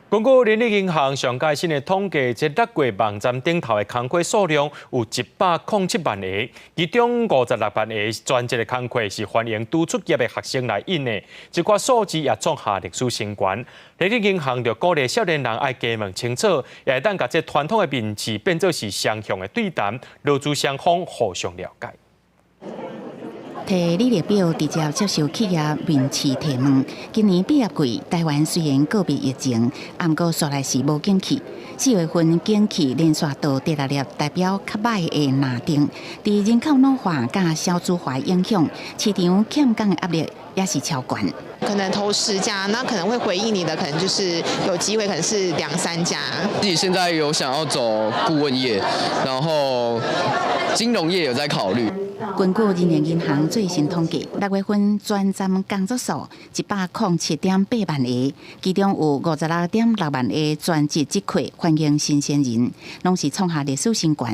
根據人力銀行上蓋新的統計，這六月網站頂頭的工課數量有107萬個，其中56萬個專職的工課是歡迎拄出業的學生來應的，這寡數字也創下歷史新高。人力銀行就鼓勵少年人愛加問清楚，也會當共這傳統的面試變做是雙向的對談，勞資雙方互相了解。提履歷表直接接受企業面試提問。今年畢業季，台灣雖然告別疫情，毋過煞來是無景氣。4月份景氣連續倒跌六粒代表較䆀的藍燈。佇人口老化佮少子化影響，市場欠工的壓力也是超懸。可能投10家，那可能會回應你的，可能就是有機會，可能是兩三家。自己現在有想要走顧問業，然後金融業有在考慮。根據人力銀行最新統計，6月份全站工作數107.8萬個，其中有56.6萬個專職職缺歡迎新鮮人，攏是創下歷史新高。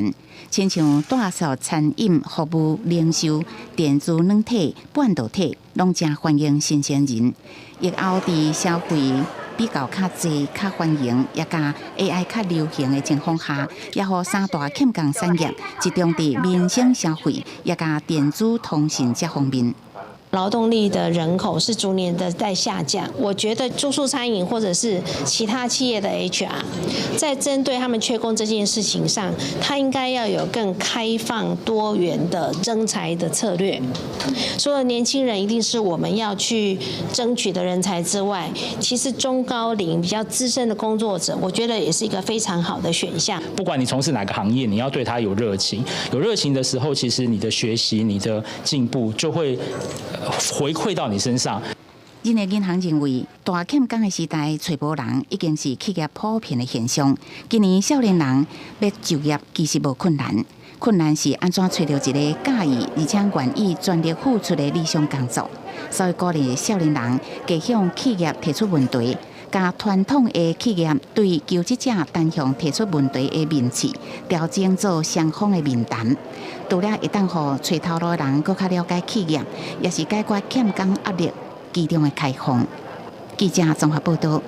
親像大數餐飲服務、零售、電子軟體、半導體，攏誠歡迎新鮮人。疫後佇消費比較較濟、較歡迎，也佮 AI 較流行的情況下，也予三大欠工產業集中佇民生消費，也佮電子通訊這方面。勞動力的人口是逐年的在下降，我覺得住宿餐飲或者是其他企業的 HR，在針對他們缺工這件事情上，他應該要有更開放多元的徵才的策略。除了年輕人一定是我們要去爭取的人才之外，其實中高齡比較資深的工作者，我覺得也是一個非常好的選項。不管你從事哪個行業，你要對他有熱情，有熱情的時候，其實你的學習、你的進步就會回饋到你身上。人力銀行認為，大欠工的時代，揣無人已經是企業普遍的現象。今年少年人欲就業其實無困難，困難是按怎揣著一个佮意而且願意全力付出的理想工作。所以鼓勵少年人加向企業提出問題，共傳統的企業對求職者單向提出問題的面試，調整做雙方的面談。除了會當予揣頭路的人閣較了解企業，也是解決欠工壓力其中的開放。記者綜合報道。